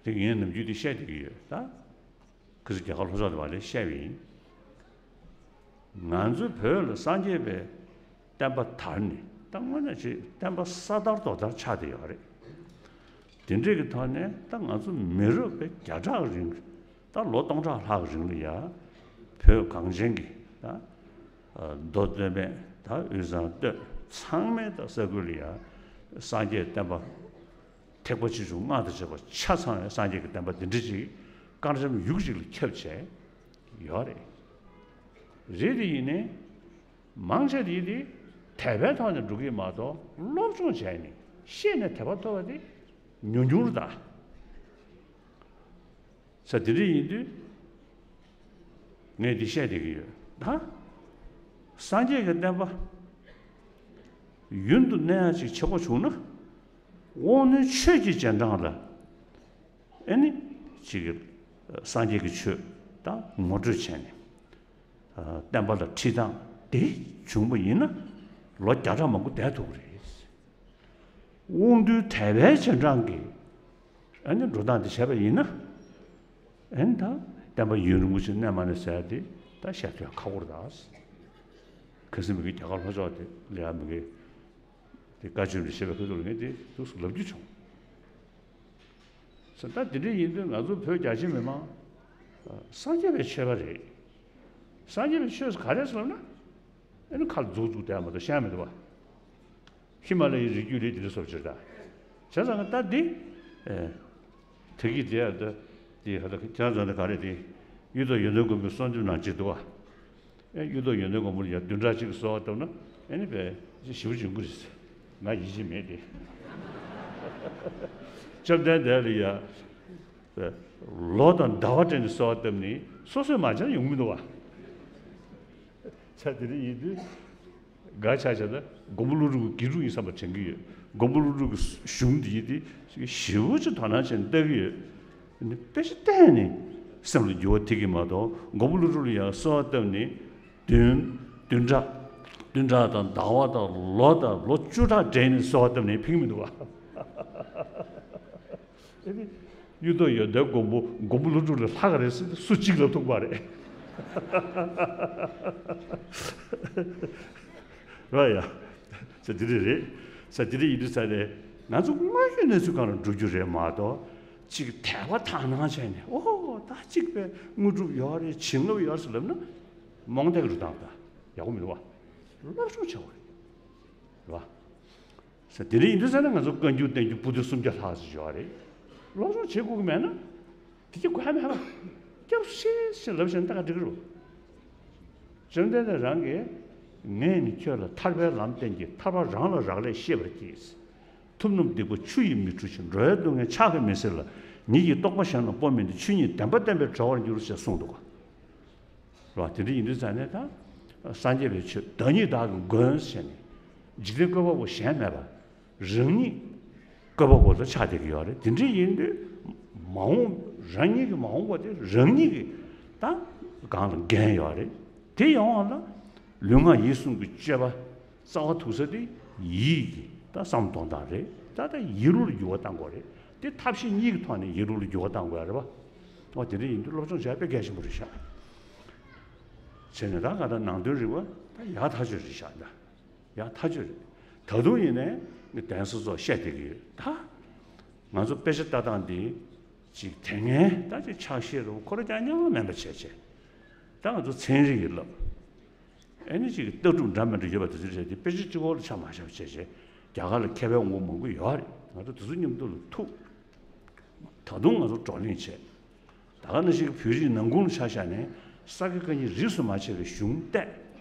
དེ་ངས་ནམ་རྒྱུན་དེ་བཤད་བསྡད་ཀྱི་ཡོད་ད། ཁ་སང་རྒྱ་གར་ལྷོ་ཕྱོགས་དེ་བ་ལས་བཤད་པ་ཡིན། ང་ཚོ་བོད་ལ་སངས་རྒྱས་པའི་བསྟན་པ་དར་ནས་ད་དངོས་གནས་ཅིག་བསྟན་པ་ས་དར་རྡོ་དར་ཆགས་བསྡད་ཡོད་རེད། དེ་འདྲས་ཀྱི་ཐོག་ནས་ད་ང་ཚོ་མི་རབས་པའི་བརྒྱ་ཕྲག་རིང་ད་ལོ་སྟོང་ཕྲག་ལྷག་རིང་ལ་ཡ་བོད་གངས་ཅན་གྱི་ད་མདོ་སྟོད་སྨད་ད་དབུས་གཙང་སྟོད་ཚང་མའི་ད་ས་ཁུལ་ལ་ཡ་སངས་རྒྱས་བསྟན་པ་ཐེག་པ་ཆེ་ཆུང་སྔགས་དང་བཅས་པ་ཆ་ཚང་བའི་སངས་རྒྱས་ཀྱི་བསྟན་པ་འདི་འདྲ་ཅིག་དཀར་འཇམ་ཡུག་ཅིག་ལ་ཁྱབ་བྱས་ཡོད་རེད། རེད་དེ་ཡིན་ནའི་མང་ཆེ་དེ་དེ་དད་པའི་ཐོག་ནས་འགྲོ་གི་མ་གཏོགས་སློབ་སྦྱོང་བྱས་ནས་ཤེས་ནས་དད་པ་ཐོབ་པ་དེ་ཉུང་ཉུང་རེད་ད། ས་དེ་འདྲ་ཡིན་དུས་ངས་འདི་བཤད་བསྡད་ཀྱི་ཡོད་ད། སངས་རྒྱས་ཀྱི་བསྟན་པ་ཡུན་དུ་གནས་ཡ་ཅིག་བྱེད་དགོས་བྱུང་ན། དབང་རྣོན་ཆོས་ཀྱི་རྗེས་འབྲང་ལ་ཨེ་ནི་ཅིག་གི་སངས་རྒྱས་ཀྱི་ཆོས་དང་ངོ་སྤྲོད་བྱས་ནས་བསྟན་པ་ལ་ཁྲིད་སྟངས་དེ་བྱུང་པ་ཡིན་ན་ལོ་བརྒྱ་ཕྲག་མང་པོ་བསྡད་ཐུབ་ཀྱི་རེད། དབང་རྟུལ་དད་པའི་རྗེས་འབྲང་གི་ཨ་ནི་འགྲོ་སྟངས་དེ་བྱས་པ་ཡིན་ན། ཨ་ནི་ད་བསྟན་པ་ཡུན་རིང་པོ་ཞིག་གནས་མ་གནས་ཟེར་ཡ་དེ་ད་བཤད་ཐུབ་ཡ་ཁག་པོ་རེད་ད། གལ་སྲིད་མི་དགེ་རྒྱ་གར་ལྷོ་ཕྱོགས་དེ་ལ་ཡ་མི་དགེ་དེ་བཀའ་ཆོས་འདི་བཤད་པའི་ཁ་ཐུག་ལ་ངས་དེ་ཐུགས་སུ་ལབ་རྒྱུ་བྱུང་། ད་དེ་འདྲ་ཡིན་དུས་ང་ཚོ་བོད་རྒྱ་ཆེ་མི་མང་སངས་རྒྱས་པའི་ཆོས་པ་རེད། སངས་རྒྱས་པའི་ཆོས་ག་རེ་ཟེར་ལབ་ན། ཨ་ནི་ཁ་ལ་མཛུབ་བཙུགས་བསྡད་མ་གཏོགས་བཤད་མི་འདུག་བ། ཧི་མ་ལ་ཡའི་རི་རྒྱུད་ལས་དེ་འདྲ་སོགས་ཅིག་རེད་ད། བྱས་ཙང་ད་འདི། ཨེ། ད་གི་དེ་ཡ་ད། དེ་ཧ་ད་ཁྱེད་རང་ཚོ་ནི་ག་རེ་དེ། གཡུ་ཐོག་ཡོན་ཏན་མགོན་པོའི་གསོལ་འདེབས་ནང་ཅིག་འདུག་བ། ཨེ་གཡུ་ཐོག་ཡོན་ཏན་མགོན་པོ་ལ་ཡ་བདུན་ཕྲག་གཅིག་གི་གསོལ་བ་བཏབ་ན་ཨེ་ནི་བས་ཞེ་པོ་འབྱུང་གི་རེད། ང་ཡིད་ཆེས་མེད་དེ། བཅོམ་ལྡན་འདས་ལ་ཡ། ལོ་དང་ཟླ་བ་སྤྲད་ནས་གསོལ་བ་བཏབ་ནས་སོ་སོས་མ་བྱས་ན་ཡོང་མི་འདུག་བ། ཆ་དེ་འདྲ་ཡིན་དུས། འགའ་ཆ་བྱས་ན་མགོན་པོ་ཀླུ་སྒྲུབ་ཀྱི་དགེ་ཕྲུག་ཡིན་བསམ་པ་དྲན་གྱི་ཡོད། མགོན་པོ་ཀླུ་སྒྲུབ་ཀྱི་གཞུང་འདི་ཡིན་ཏེ་ཞེ་པོ་ཅིག་དོ་སྣང་བྱས་ནས་ལྟ་གི་ཡོད། དཔེ་ཆ་བལྟས་ནས་སེམས་ལ་འགྱུར་བ་ཐེབས་ཀྱི་མ་གཏོགས་མགོན་པོ་ཀླུ་སྒྲུབ་ལ་ཡང་གསོལ་བ་བཏབ་ནས་བདུན་བདུན་ཕྲག་བདུན་ཕྲག་དང་ཟླ་བ་དང་ལོ་དང་ལོ་བཅུ་ཕྲག་སྦྲེལ་ནས་གསོལ་བ་བཏབ་ནས་ཕན་གྱི་མི་འདུག་བ། ཨེ་ནི། གཡུ་ཐོག་ཡོན་ཏན་མགོན་པོ་མགོན་པོ་ཀླུ་སྒྲུབ་ལས་ལྷག་ག་རེད་ཟེར་ཏེ་སུ་གཅིག་ལབ་ཐུབ་པ་རེད། རོ་ཡ། ས་དེ་རེད་རེད། ས་དེ་རེད་ཡིན་དུས་ས་རེད། ང་ཚོ་དངོས་ཡོད་གནས་ཚུལ་སྒང་ལ་འགྲོ་རྒྱུ་རེད་མ་གཏོགས། གཅིག་དད་པ་དག་སྣང་བྱས་ནས་ཨོ་ད་གཅིག་པའི་དངོས་གྲུབ་ཡོད་རེད་བྱིན་རླབས་ཡོད་རེད་ཟེར་ལབ་ན། རྨོངས་དད་ཀྱི་རུ་སྟངས་ད་ཡག་པོ་མི་འདུག་བ། སློབ་སྦྱོང་བྱེད་དགོས་རེད། རེད་བ། ས་དེ་འདྲ་ཡིན་དུས་ས་ན་ང་ཚོ་བཀའ་འགྱུར་བསྟན་འགྱུར་པོ་ཏི་སུམ་བརྒྱ་ལྷག་ཙམ་ཡོད་རེད། སློབ་སྦྱོང་བྱེད་དགོས་ཀྱི་མེད་ན། དེ་ཅི་དགོས་ཡ་མེད་པ། སྐྱབས་སེ་སེ་ལབ་བཞིན་ལྟ་ག་འགྲིག་གི་རེད། བཅོམ་ལྡན་འདས་རང་གིས། ངས་ནི་ཁྱོད་ལ་ཐར་པའི་ལམ་བསྟན་གྱི་ཐར་པ་རང་ལ་རག་ལས་ཤེས་པར་གྱིས། ཐུབ་རྣམས་སྡིག་པ་ཆུ་ཡིས་མི་འཁྲུ་ཞིང་། འགྲོ་བའི་སྡུག་བསྔལ་ཕྱག་གིས་མི་སེལ་ལ། ཉིད་ཀྱིས་རྟོགས་པ་གཞན་ལ་སྤོ་མིན་ཏེ། ཆོས་ཉིད་བདེན་པ་བསྟན་པས་གྲོལ་བར་འགྱུར་ཞེས་གསུངས་འདུག་ག། རེད་བ། དེ་འདྲ་ཡིན་དུས་ཙང་ནས་ད་སངས་རྒྱས་པའི་ཆོས་བདག་ཉིད་བདག་གི་མགོན་ཟེར་ནས་འཇིག་རྟེན་བཀོད་པ་པོ་གཞན་མེད་པ་རང་ཉིད་བཀོད་པ་པོ་ལ་ཆགས་བསྡད་ཀྱི་ཡོད་རེད། དེ་འདྲ་ཡིན་དུས་མ་འོངས་རང་ཉིད་ཀྱི་མ་འོངས་པ་དེ་རང་ཉིད་ཀྱི་ད་སྒང་ལ་འགན་ཡོད་རེད། དེ་ཡོང་བ་ལ་ལུས་ངག་ཡིད་གསུམ་གྱི་སྤྱོད་པ། རྩ་བ་ཐུག་ས་དེ་ཡིད་ཀྱི་ད་བསམ་གཏོང་སྟངས་རེད། ད་ལྟ་ཡིད་བློ་ལ་འགྱུར་བ་གཏང་དགོས་རེད། དེ་ཐབས་ཤེས་གཉིས་ཀྱི་ཐོག་ནས་ཡིད་བློ་ལ་འགྱུར་བ་གཏང་དགོས་རེད་པ། འོ་དེ་འདྲ་ཡིན་དུས་སློབ་སྦྱོང་བྱས་དཔེ་གལ་ཆེན་པོ་རེད་ཤག་བྱས་ནས་ད་ག་ད་ནང་དོན་རིག་པ་ད་ཡག་ཐག་ཆོད་རེད་ཤག་ད་ཡག་ཐག་ཆོད་རེད། ད་དུང་ཡིན་ནའི་ངས་གདན་ས་ཚོ་བཤད་བསྡད་ཀྱི་ཡོད་ད། ང་ཚོ་དཔེ་ཆ་ལྟ་སྟངས་འདི་ཅིག་དེ་སྔའི་ད་ཅིག་ཕྱག་བཞེས་རུ་ཁོ་ར་རྐྱང་རྐྱང་མིན་པ་བྱས་བྱས་ད་ང་ཚོ་ཚན་རིག་གི་བསླབ། ཨེ་ནི་ཅིག་ལྟ་གྲུབ་འདྲ་མི་འདྲ་ཡོད་པ་དེ་ཚོ་བྱས་ཏེ་དཔེ་ཆ་གཅིག་པོ་ལ་ཆ་མ་བཞག་བྱས་བྱས་རྒྱ་གར་ལ་མཁས་པའི་དབང་པོ་མང་པོ་ཡོད་རེད། ང་ཚོ་དེ་ཚོ་མཉམ་དུ་ལ་ཐུག་ད་དུང་ང་ཚོ་བགྲོ་གླེང་བྱས། ད་ག་ནང་བཞིན་བོད་རིགས་ནང་ཁུལ་ལ་ཆ་བཞག་ནས་ས་དགེ་བཀའ་རྙིང་རིས་སུ་མ་ཆད་པའི་གཞུང་བལྟས།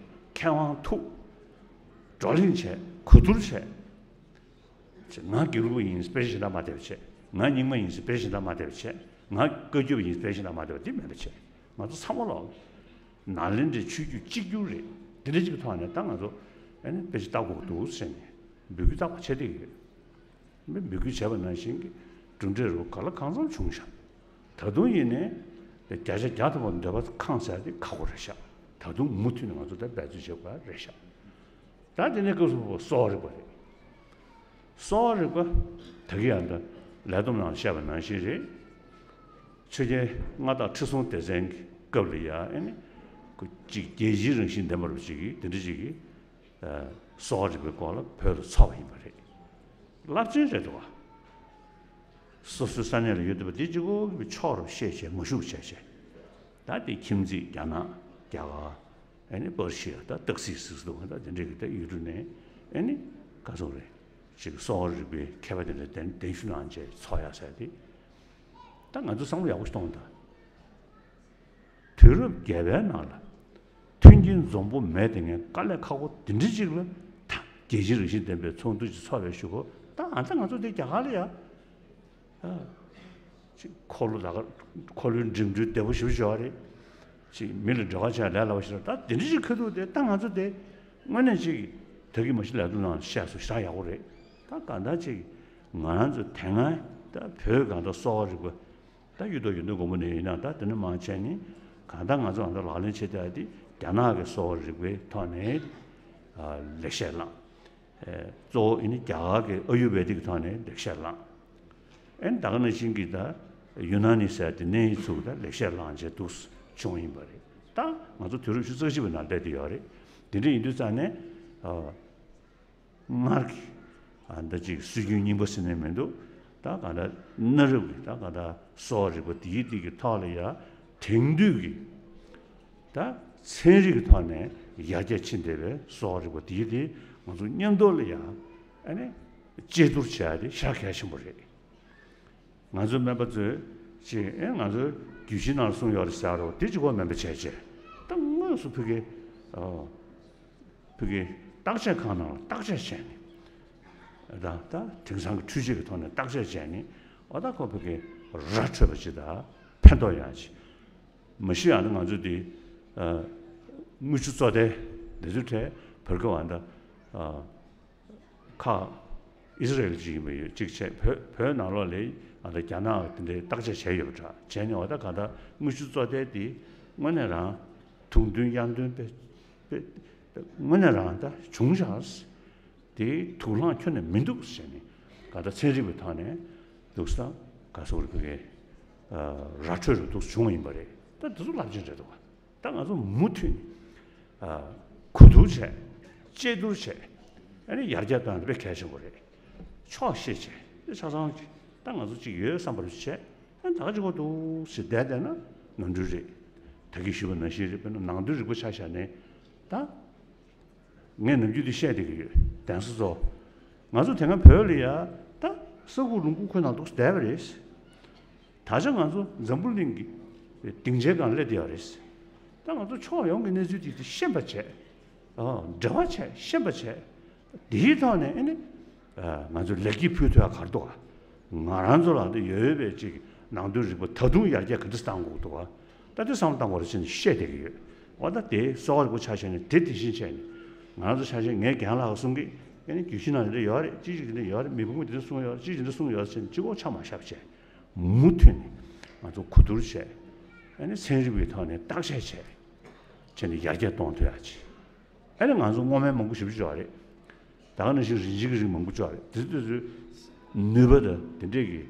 མཁས་དབང་ཐུག་བགྲོ་གླེང་བྱས། གོ་བསྡུར་བྱས། ང་དགེ་ལུགས་པ་ཡིན་དཔེ་ཆ་གཞན་དག་མ་བལྟས་པ་བྱས། ང་རྙིང་མ་ཡིན་དཔེ་ཆ་གཞན་དག་མ་བལྟས་པ་བྱས། ང་བཀའ་བརྒྱུད་པ་ཡིན་དཔེ་ཆ་གཞན་དག་མ་བལྟས་པ་འདི་མེད་པ་བྱས། ང་ཚོ་ཚང་མ་ལོག་ནཱ་ལེནྡྲའི་ཆོས་བརྒྱུད་གཅིག་གྱུར་རེད། འདི་འདྲ་གཅིག་གི་ཐོག་ནས་ད་ང་ཚོ་ཨ་ནི་དཔེ་ཆ་ལྟ་དགོས་ཀྱི་འདུག་ཟེར་ནས་འབོད་སྐུལ་རྟག་པར་བྱས་བསྡད་ཀྱི་ཡོད། མི་འབོད་སྐུལ་བྱས་པ་ནང་བཞིན་གྱི་གྲུབ་འབྲས་རུ་ག་ལ་གང་འཚམ་བྱུང་ཤག་ད་དུང་ཡིན་ནའི་བརྒྱ་ཆ་བརྒྱ་ཐམ་པ་འདོད་པ་ཁེངས་ཚར་དེ་ཁག་པོ་རེད་ཤག་ད་དུང་མུ་མཐུད་ནས་ང་ཚོ་ད་འབད་རྩོལ་བྱེད་དགོས་རེད་ཤག་ད་དེ་ནས་སྐབས་སུ་བབ་པ་གསོ་བ་རིག་པ་རེད། གསོ་བ་རིག་པ་ད་གི་ཡང་ད་ལས་བསྡོམས་ནང་བཤད་པ་ནང་བཞིན་རེད། ཆོས་རྒྱལ་མངའ་བདག་ཁྲི་སྲོང་ལྡེ་བཙན་གྱི་སྐབས་ལ་ཡ་ཨེ་ནི་ཁོ་གཅིག་རྒྱལ་སྤྱིའི་རང་བཞིན་ལྡན་པ་རུ་གཅིག་གིས་དེ་འདྲ་གཅིག་གིས་གསོ་བ་རིག་པའི་སྐོར་ལ་བོད་ལ་འཚོགས་པ་ཡིན་པ་རེད། རླབས་ཆེན་རེད་འདུག་བ། སོ་སོའི་ས་གནས་ལ་ཡོད་བསྡད་པ་དེ་གཅིག་པོ་གི་ཕྱོགས་རུ་བཤད་བྱས་མ་ཞུགས་བྱས་བྱས། ད་དེ་ཁྱིམ་མཚེས་རྒྱ་ནག་རྒྱ་གར། ཨ་ནི་པར་ཤི་ཡ་ད་སྟག་གཟིག་ཟིག་འདུག་ད་དེ་འདྲས་ཀྱི་ད་ཡུལ་གྲུ་ནས་ཨ་ནི་ག་ཚོད་རེད། ཅིག་གསོ་བ་རིག་པའི་མཁས་པ་དེ་འདྲ་གདན་གདན་ཞུ་གནང་བྱས་ཚོགས་ཡ་ཟེར་ཏེ། ད་ང་ཚོ་བསམ་བློ་ཡག་པོ་ཞིག་གཏོང་དང་། དུས་རབས་བརྒྱད་པའི་ནང་ལ་མཐུན་རྐྱེན་འཛོམས་པོ་མེད་དེ་ངས་དཀའ་ལས་ཁག་པོ་དེ་འདྲ་ཅིག་ལ་ད་རྒྱལ་སྤྱིའི་རང་བཞིན་ལྡན་པའི་ཚོགས་འདུ་ཅིག་ཚོགས་པའི་གཞུག་གུ་ད་ཨ་ད་ང་ཚོ་དེ་རྒྱ་གར་ལ་ཡ། ཨ། ཅིག་འཁོར་ལོ་ད་ག་འཁོར་ལོའི་འགྲིམ་འགྲུལ་བདེ་པོ་ཞེ་པོ་ཅིག་ཡོད་རེད། ཅིག་མི་ལ་འབྲེལ་བ་བྱས་ལས་སླ་པོ་ཞིག་རེད། ད་དེ་འདྲ་ཅིག་ཁ་ཐུག་དེ་ད་ང་ཚོ་དེ་དངོས་གནས་ཅིག་ད་གིན་མ་གཞི་ལས་དོན་ནང་བཤད་སོང་ཞེ་དྲག་ཡག་པོ་རེད། ད་གང་ལྟར་ཅིག་ང་རང་ཚོ་དེ་སྔ་ད་བོད་གང་ལྟར་གསོ་བ་རིག་པ་ད་གཡུ་ཐོག་ཡོན་ཏན་སྒོར་མོ་ནས་ཡིན་ན་ད་དེ་ནས་མར་བྱས་ནས་གང་ལྟར་ང་ཚོ་གང་ལྟར་ལག་ལེན་བྱེད་བསྡད་ཡ་དེ་རྒྱ་ནག་གི་གསོ་བ་རིག་པའི་ཐོག་ནས་ཨ་ལེགས་བཤད་བླངས། ཨེ་གཙོ་བོ་ཨེ་ནི་རྒྱ་གར་གྱི་ཨ་ཡུར་བེ་དིག་གི་ཐོག་ནས་ལེགས་བཤད་བླངས། ཨེ་ནི་ད་ག་ནང་བཞིན་གྱི་ད་ཡུ་ན་ནི་ཟེར་དེ་ནས་ཚུར་ད་ལེགས་བཤད་བླངས་བྱས་འདུག་བྱུང་ཡིན་པ་རེད། ད་ང་ཚོ་དུས་རབས་ཉི་ཤུ་རྩ་གཅིག་པའི་ནང་སླེབས་བསྡད་ཡོད་རེད། དེ་འདྲ་ཡིན་དུས་ཙང་ནས་ཨ་སྔར་གྱི་ཨ་ད་ཅིག་སྲོལ་རྒྱུན་རྙིང་པ་ཟེར་ནས་མི་འདུག་ད་ག་ད་གནའ་རབས་ཀྱི་ད་ག་ད་གསོ་བ་རིག་པ་དེའི་དེ་གི་ཐོག་ལ་ཡ་དེང་དུས་ཀྱི་ད་ཚན་རིག་གི་ཐོག་ནས་ཡར་རྒྱས་ཕྱིན་བསྡད་པའི་གསོ་བ་རིག་པ་དེའི་དེ་ང་ཚོ་མཉམ་དུ་ལ་ཡ་ཨ་ནི་དཔྱད་བསྡུར་བྱ་ཡ་དེ་ཞེ་དྲག་གལ་ཆེན་པོ་རེད། ང་ཚོའི་སྨན་པ་ཚོས་ཅིག་ཨེ་ང་ཚོའི་རྒྱུད་བཞི་ནང་གསུངས་ཡོད་རེད་ཟེར་རོ་དེ་གཅིག་པོ་མིན་པ་བྱས་བྱས་ད་དངོས་སུ་ཕ་གི་ཨ་ཕ་གི་བརྟག་དཔྱད་ཁང་ནང་ལ་བརྟག་དཔྱད་བྱས་ནས་ད་ད་དེང་སང་གི་འཕྲུལ་ཆས་ཀྱི་ཐོག་ནས་བརྟག་དཔྱད་བྱས་ནས་འོ་ད་ཁོ་ཕ་གི་ར་འཕྲོད་པ་ཅིག་དང་ཕན་ཐོགས་ཡག་ཅིག་མ་གཞི་ཡང་ན་ང་ཚོ་འདི་ཨ་དངུལ་ཆུ་བཙོ་ཐལ་འདི་ཚོའི་གྲས་བར་སྐབས་ཨ་ད་ཨ། ཁ། ཨི་སི་རེལ་ཅིག་ཡིན་པ་ཡོད་ཅིག་བྱས་བོད་བོད་ནང་ལོགས་ལ་ཨ་ད་རྒྱ་ནག་དེ་འདྲའི་བརྟག་དཔྱད་བྱས་ཡོད་པ་འདྲ་བྱས་ནས་འོ་ད་ག་ད་དངུལ་ཆུ་བཙོ་ཐལ་དེ་དངོས་གནས་རང་དུང་འདོན་དབྱངས་འདོན་དཔེ་དཔེ་དངོས་གནས་རང་ད་བྱུང་ཤག་དེའི་དུག་རླངས་ཁྱོན་ནས་མི་འདུག་ཟེར་ནས་ག་ད་ཚན་རིག་པའི་ཐོག་ནས་འདུག་ས་ག་སོག་རིག་པའི་ར་འཕྲོད་རུ་འདུག་བྱུང་བ་ཡིན་པ་རེད། ད་དེ་ཚོ་རླབས་ཆེན་རེད་འདུག་ད་ང་ཚོ་མུ་མཐུད་ནས་ཨ་གོ་བསྡུར་བྱས། དཔྱད་བསྡུར་བྱས། ཨ་ནི་ཡར་རྒྱས་གཏོང་ཡ་དེ་དཔེ་གལ་ཆེན་པོ་རེད། ཕྱོགས་ཤེས་བྱས་དེ་ཆ་ཚང་གི་ད་ང་ཚོ་གཅིག་ཡོད་བསམ་པ་བྱས། ཨ་ད་ག་ཅིག་གོ་འདུག་ཟེར་བསྡད་བསྡད་ན་ནོར་འཁྲུལ་རེད། ད་གིན་ཞུས་པ་ནང་བཞིན་རེད། དཔེར་ན་ནང་དོན་རིག་པ་ཆ་བཞག་ནས་ད། ངས་ནམ་རྒྱུན་དེ་བཤད་བསྡད་ཀྱི་ཡོད། གདན་ས་ཚོ། ང་ཚོ་དེ་སྔ་བོད་ལ་ཡ་ད་ས་ཁུག་ལུང་ཁུག་ཁོ་ནང་འདུག་བསྡད་པ་རེད། ད་ཆ་ང་ཚོ་འཛམ་བུ་གླིང་གི་སྡིངས་ཆའི་སྒང་སླེབས་བསྡད་ཡོད་རེད། ད་ང་ཚོ་ཕྱོགས་ཡོངས་ཀྱི་གནས་ཚུལ་དེ་དེ་ཤེས་པ་བྱས། ཨ་འབྲེལ་བ་བྱས་ཤེས་པ་བྱས། དེའི་ཐོག་ནས་ཨ་ནི་ཨ་ང་ཚོ་ལེགས་སྐྱེས་ཕུལ་ཐུབ་ཡ་ག་རེ་འདུག་ག་ང་རང་ཚོ་ལ་འདི་ཡོད་པའི་ཅིག་ནང་དོན་རིག་པ་ད་དུང་ཡར་རྒྱས་ག་འདྲ་བཏང་དགོས་འདུག་ག་ད་དེ་བསམ་བློ་བཏང་དགོས་རེད་ཅེས་ནས་བཤད་བསྡད་ཀྱི་ཡོད། འོ་ད་དེ་གསོ་བ་རིག་པ་ཆ་བཞག་ནས་དེ་དེ་བཞིན་བྱས་ནས་ང་རང་ཚོ་ཆ་བཞག་ངའི་རྒན་ལགས་གསུང་གི་ཨ་ནི་རྒྱུད་བཞི་ནང་དེ་འདྲ་ཡོད་རེད། ཅི་ཞིག་དེ་འདྲ་ཡོད་རེད། མི་བུ་མོ་དེ་འདྲ་གསུང་ཡོད་རེད། ཅི་ཞིག་དེ་འདྲ་གསུང་ཡོད་རེད་ཟེར་ནས་གཅིག་པོ་ཆ་མ་བཞག་བྱས་མུ་མཐུད་ནས་ང་ཚོ་གོ་བསྡུར་བྱས། ཨ་ནི་ཚན་རིག་པའི་ཐོག་ནས་བརྟག་དཔྱད་བྱས་བྱས་ནས་ཡར་རྒྱས་གཏོང་ཐུབ་ཡ་ཅིག་ཨ་ནི་ང་ཚོ་སྔོ་སྨན་མང་པོ་ཞེ་པོ་ཅིག་ཡོད་རེད། ད་ག་ནང་བཞིན་རིན་ཆེན་གྱི་རིགས་མང་པོ་ཅིག་ཡོད་རེད། དེ་ཚོ་དེ་ཚོའི་ནུས་པ་དང་དེ་འདྲས་ཀྱི་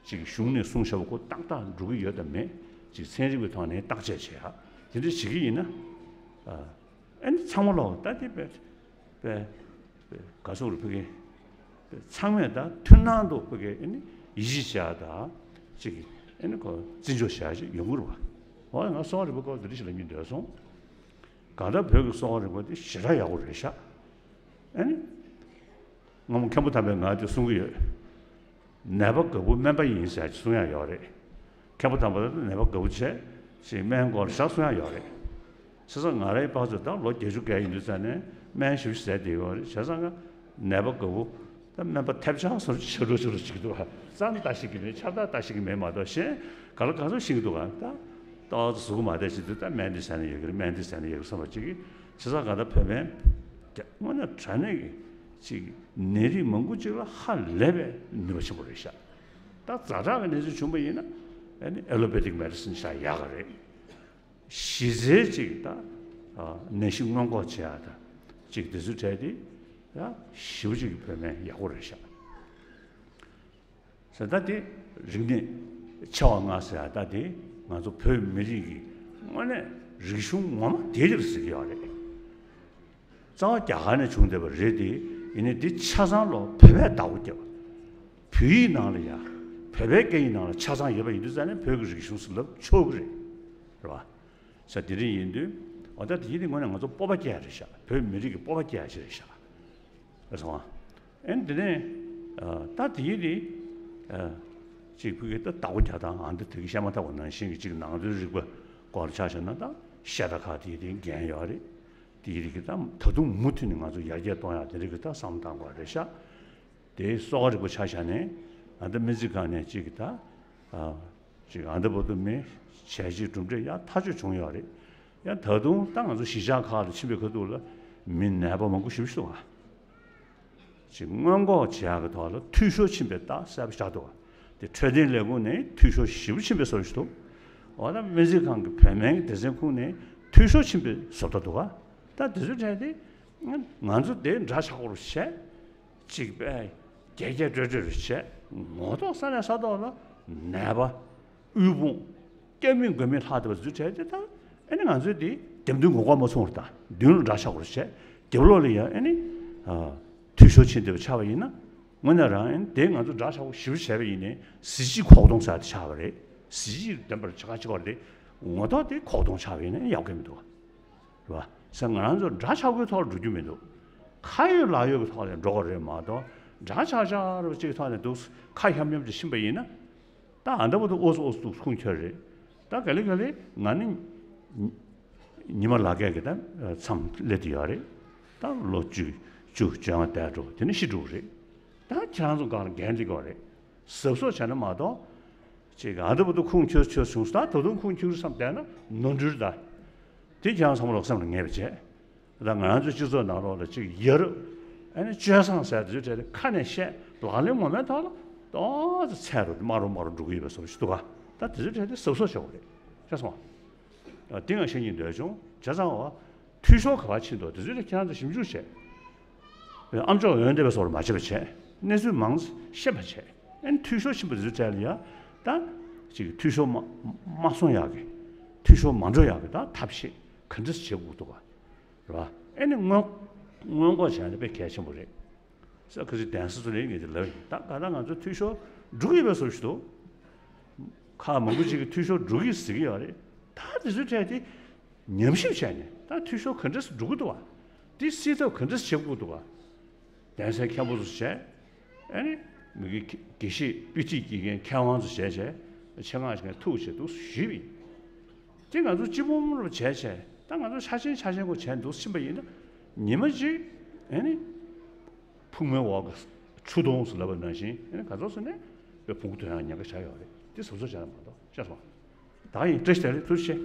ཅིག་གཞུང་ནས་གསུངས་བཞག་པ་ཁོ་ཏག་ཏག་འགྲོ་གི་ཡོད་དམ་མེད་ཅིག་ཚན་རིག་པའི་ཐོག་ནས་བརྟག་དཔྱད་བྱེད་ཡ་དེ་འདྲས་བྱེད་ཀྱི་ཡིན་ན། ཨ་ནི་ཚང་མ་ལོག་ད་དེ་དཔེ་དཔེ་དཔེ་ག་སོག་རུ་ཕ་གི་དཔེ་ཚང་མས་ད་མཐུན་སྣང་དུ་ཕ་གི་ཨ་ནི་ཡིད་ཆེས་བྱ་ཡ་ད་ཅིག་ཨ་ནི་ཁོ་བརྩི་འཇོག་བྱ་ཡ་ཅིག་ཡོང་གི་རེད་བ། འོ་ང་གསོ་བ་རིག་པའི་སྐོར་དེ་འདྲ་ཞིག་ལབ་སྙིང་འདོད་སོང་། གང་ལྟར་བོད་ཀྱི་གསོ་བ་རིག་པ་དེ་ཞེ་དྲག་ཡག་པོ་རེད་ཤག་ཨ་ནི། སྔ་མོ་མཁན་པོ་དམ་པས་ང་དེ་གསུང་གི་ཡོད། ནད་པ་དགའ་བོ་སྨན་པ་ཡིན་ཟེར་གསུང་ཡ་ཡོད་རེད། མཁན་པོ་དམ་པ་ནད་པ་དགའ་བོ་བྱས་ཞེས་སྨན་སྐོར་ཞག་གསུང་ཡ་ཡོད་རེད། བྱས་ཙང་ང་རའི་ཕར་ཚུར་ད་ལོ་བརྒྱད་ཅུ་བརྒལ་ཡིན་དུས་ཙང་ནས་སྨན་ཞིབ་ཞིབ་ཟས་བསྡད་ཡོད་རེད། བྱས་ཙང་ང་ནད་པ་དགའ་བོ་ད་སྨན་པ་ཐེབས་ཆག་སོར་ཆེ་རུ་ཆེ་རུ་ཅིག་འདུག་ག་རྩམ་ལྟ་ཤེས་ཀྱི་མེད། ཆབ་ལྟ་ལྟ་ཤེས་ཀྱི་མེད་མ་གཏོགས་གཞན་ག་ལ་ག་ཚོད་ཤེས་ཀྱི་འདུག་ག་ད་ཏོག་ཙམ་གཟུགས་མ་བདེ་ཞིག་འདུག་ད་སྨན་འདི་ཟས་ན་ཡོད་ཀྱི་རེད། སྨན་འདི་ཟས་ན་ཡོད་ཀྱི་རེད་བསམ་པ་ཅིག་གིས་བྱས་ཙང་ག་ད་བོད་སྨན་དངོས་གནས་དྲང་གནས་ཀྱི་ཅིག་ནད་རིགས་མང་པོ་ཅིག་ལ་ཧ་ལས་པའི་ནུས་པ་ཆེན་པོ་རེད་ཤག་ད་ཛ་དྲག་གི་གནས་ཚུལ་བྱུང་བ་ཡིན་ན་ཨ་ནི་ཨེ་ལོ་པེ་ཐིག་མེ་ཌི་སིན་ཤ་ཡག་ག་རེད། གཞི་རྩའི་ཅིག་ད་ནད་གཞི་སྔོན་འགོག་བྱེད་ཡག་ད་ཅིག་དེ་ཚོའི་གྲས་དེ་ཡང་ཞེ་པོ་ཅིག་གི་བོད་སྨན་ཡག་པོ་རེད་ཤག་ཟེར་ད་དེ་རིག་གནས་ཆེ་བ་ལྔ་ཟེར་ཡ་ད་དེ་ང་ཚོ་བོད་མི་རིགས་ཀྱི་དངོས་གནས་རིག་གཞུང་ངོ་མ་དེ་རེད་ཟེར་གྱི་ཡོད་རེད། རྩ་བ་རྒྱ་གར་ནས་བྱུང་བསྡད་པ་རེད་དེ། ཡིན་ནའི་འདི་ཆ་ཚང་ལོ་བོད་པས་བདག་པོ་བརྒྱབ། བོད་ཡིག་ནང་ལ་ཡ་བོད་ བོད་པའི་སྐད་ཡིག་ནང་ལ་ཆ་ཚང་ཡོད་པ་ཡིན་དུས་ཙང་ནས་བོད་ཀྱི་རིག་གཞུང་ཟེར་ལབ་ཆོག་གི་རེད། རེད་བ། ས་དེ་འདྲ་ཡིན་དུས་འོ་ད་དེ་ཡིན་དུས་དངོས་གནས་ང་ཚོ་སྤོབས་པ་སྐྱེ་ཡ་རེད་ཤག་བོད་མི་རིགས་ཀྱི་སྤོབས་པ་སྐྱེ་ཡ་ཞིག་རེད་ཤག་རེད་སོང་ཨ། ཨེ་འདི་ནས་ད་དེ་ཡིན་དུས་ཅིག་བོད་ཀྱི་ད་ཟླ་བོ་རྒྱ་དང་ཨ་འདི་དེ་གི་བཤད་མ་ཐག་པ་ནང་བཞིན་གྱི་ཅིག་ནང་དོན་རིག་པ་སྐོར་ལ་ཆ་བཞག་ན་ད་བཤད་གྲྭ་ཁག་དེ་ཡིན་དུས་འགན་ཡོད་རེད། དེ་ཡིན་དུས་ཀྱི་ད་ད་དུང་མུ་མཐུད་ནས་ང་ཚོ་ཡར་རྒྱས་གཏོང་ཡ་དེ་རིགས་ཀྱི་ད་བསམ་བློ་བཏང་དགོས་རེད་ཤག་དེའི་གསོ་བ་རིག་པ་ཆ་བཞག་ནས་ང་ཚོ་སྨན་རྩིས་ཁང་ནས་གཅིག་གི་ད་ཨ་ཅིག་ཨ་འདི་བར་དུ་མི་བྱས་རྗེས་གྲུབ་འབྲས་ཡག་ཐག་ཆོད་བྱུང་ཡོད་རེད། ཡང་ད་དུང་ད་ང་ཚོ་གཞིས་ཆགས་ཁག་ལ་ཕྱིན་པའི་ཁ་ཐུག་ལ་མི་ནད་པ་མང་པོ་ཞེ་པོ་ཞིག་འདུག་ག་ཅིག་སྔོན་འགོག་བྱེད་ཡག་གི་ཐོག་ལ་འཐུས་ཤོར་ཕྱིན་པའི་རྟགས་གསལ་པོ་ཆགས་འདུག་ག་དེ་འཕྲོད་བསྟེན་ལས་ཁུངས་ནས་འཐུས་ཤོར་ཞེ་པོ་ཕྱིན་པའི་བཟོ་ཞིག་འདུག་འོ་ད་སྨན་རྩིས་ཁང་གི་བོད་སྨན་གྱི་སྡེ་ཚན་ཁུངས་ནས་འཐུས་ཤོར་ཕྱིན་པའི་བཟོ་ལྟ་འདུག་ག་ད་དེ་ཚོའི་གྲས་དེ་ང་ཚོ་དེ་འདྲ་ཆགས་པོ་བྱས། གཅིག་པས་རྒྱས་རྒྱས་སྤྲོས་སྤྲོས་རུ་བྱས། ངོ་ཐོག་ས་ནས་ས་ཐོག་ལ་ནད་པ། དབུལ་ཕོངས། སྐྱབས་མེད་མགོན་མེད་ལྷག་བསྡད་པ་ཚོའི་གྲས་དེ་དང་ཨ་ནི་ང་ཚོའི་དེ་འདེམས་ཐོན་ངོ་ལྐོག་མ་ཚོང་རུ་དང་མདུན་ལ་འདྲ་ཆགས་པོ་རུ་བྱས། རྒྱབ་ལོགས་ལ་ཡང་ཨ་ནི་འཐུས་ཤོར་ཕྱིན་བསྡད་པ་ཆགས་པ་ཡིན་ན། དངོས་གནས་རང་ཨ་ནི་དེ་ང་ཚོ་འདྲ་ཆགས་པོ་ཞེ་པོ་བྱས་པ་ཡིན་ནའི་གཟི་བརྗིད་ཁོག་སྟོང་ཟེར་དེ་ཆགས་པ་རེད། གཟི་བརྗིད་ལྡན་པར་བྱ་ག་བྱེད་པ་རེད། ངོ་ཐོག་དེ་ཁོག་སྟོང་ཆགས་པ་ཡིན་ན་ཡག་གི་མི་འདུག་རེད་བ། ས་ང་རང་ཚོ་འདྲ་ཆགས་པོའི་ཐོག་ལ་འགྲོ་རྒྱུ་མི་འདུག་ཁ་ཡོད་ལག་ཡོད་ཀྱི་ཐོག་ལ་འགྲོ་དགོས་རེད་མ་གཏོགས་འདྲ་ཆགས་ཆགས་རུ་གཅིག་ཐོག་ནས་འདུག་ཁ་ཤམ་ཤམ་ཅིག་ཕྱིན་པ་ཡིན་ན། ད་ཨ་འདྲ་པོ་འདུག་ཨོ་སི་ཨོ་སི་འདུག་ཁུངས་འཁྱོལ་རེད། ད་ག་ལེ་ག་ལེ་ང་ནི་ཉི་མ་ལག་སྐྱེས་ཀྱི་ད་མཚམས་སླེབས་དུ་ཡོད་རེད། ད་ལོ་བཅུ་བཅུ་བཅོ་ལྔ་བསྡད་འགྲོ་དེ་ནི་ཤི་འགྲོ་གི་རེད། ད་ཁྱེད་རང་ཚོ་སྒང་ལ་འགན་འདི་དགོས་རེད། གཟབ་གཟབ་བྱས་ན་མ་གཏོགས། ཅིག་ཨ་འདི་བར་དུ་ཁུངས་འཁྱོལ་འཁྱོལ་བྱུང་སོང་ད་ད་དུང་ཁུངས་འཁྱོལ་བསམ་བསྡད་ན་ནོར་འཁྲུལ་ད། དེ་ཁྱེད་རང་ཚང་མ་ལོག་སེམས་ལ་ངེས་པ་བྱས། ད་ང་རང་ཚོའི་སྤྱི་ཚོགས་ནང་ལོགས་ལ་ཅིག་ཡ་རབས་ཨ་ནི་སྤྱོད་བཟང་ཟེར་དེ་ཚོའི་གྲས་དེ་ཁ་ནས་བཤད་ལག་ལེན་ངོ་མའི་ཐོག་ལ་ཏོག་ཙམ་ཚད་རུ་དམའ་རུ་དམའ་རུ་འགྲོ་གི་ཡོད་པའི་བཟོ་འདྲ་ཞིག་འདུག་ག་ད་དེ་ཚོའི་གྲས་དེ་གཟབ་གཟབ་བྱེད་དགོས་རེད་ཤེས་སོང་ང་། དེ་ང་བཤད་སྙིང་འདོད་བྱུང་བྱས་ཙང་བ། འཐུས་ཤོར་ག་པར་ཕྱིན་འདུག་དེ་ཚོའི་ཐད་ཁྱེད་རང་ཚོ་ཞིབ་འཇུག་བྱས། ཨ་མཆོག་འོན་ཏེ་བའི་སོགས་མ་བྱེད་པ་བྱས། གནས་ཚུལ་མང་ཤེས་པ་བྱས། ཨན་འཐུས་ཤོར་ཕྱིན་པ་དེ་ཚོའི་གྲས་ལ་ཡ། ད། ཅིག་འཐུས་ཤོར་མ་མ་སོང་ཡག་གི་འཐུས་ཤོར་མ་འགྲོ་ཡག་གི་ད་ཐབས་ཤེས་ག་འདྲས་བྱེད་དགོས་འདུག་ག་རེད་བ། ཨ་ནི་སྔོན་སྔོན་འགོག་བྱས་ན་དཔེ་གལ་ཆེན་པོ་རེད། ས་ཁ་སི་གདན་ས་ཚོ་ལས་ངེས་ཀྱི་ལབ་ཡིན་ད་ག་ད་ང་ཚོ་འཐུས་ཤོར་འགྲོ་གི་ཡོད་པའི་བཟོ་ཞིག་འདུག་ཁག་མང་པོ་ཅིག་གི་འཐུས་ཤོར་འགྲོ་གི་ཟེར་གི་ཡོད་རེད། ད་དེ་ཚོའི་གྲས་དེ། ཉམས་ཞིབ་བྱས་ནས་ད་འཐུས་ཤོར་ག་འདྲས་སེ་འགྲོ་གི་འདུག་བ། འདི་སེལ་ཐབས་ག་འདྲས་སེ་བྱེད་དགོས་འདུག་བ། གདན་སའི་མཁན་པོ་ཚོ་བྱས། ཨ་ནི་མི་གི་དགེ་བཤེས་དཔེ་ཁྲིད་ཀྱི་མཁས་དབང་ཚོ་བྱས་བྱས་ཆེད་མངགས་ཀྱི་ཐུགས་བྱས་འདུག་ཞུས་པ་ཡིན། དེ་ང་ཚོ་སྤྱི་འབོམ་རུ་བྱས་བྱས་ད་ང་ཚོ་ཆ་ཆེན་ཆ་ཆེན་གོ་བྱས་འདུག་ཕྱིན་པ་ཡིན་ན་ཉི་མ་གཅིག་ཨ་ནི་ཕུག་མའི་འོག་གི་ཆུ་དོང་ཟེར་ལབ་པ་ནང་བཞིན་ཨ་ནི་ག་ཚོད་སོང་ནས་དཔེ་ཕུང་ཐོན་ཡང་ཉེན་ཁ་ཆགས་ཡོད་རེད་དེ་གཟབ་གཟབ་བྱས་ན་མ་གཏོགས་ཤེས་སོང་། ད་ཡིན་བཀྲ་ཤིས་བདེ་ལེགས་ཐུགས་རྗེ་ཆེ།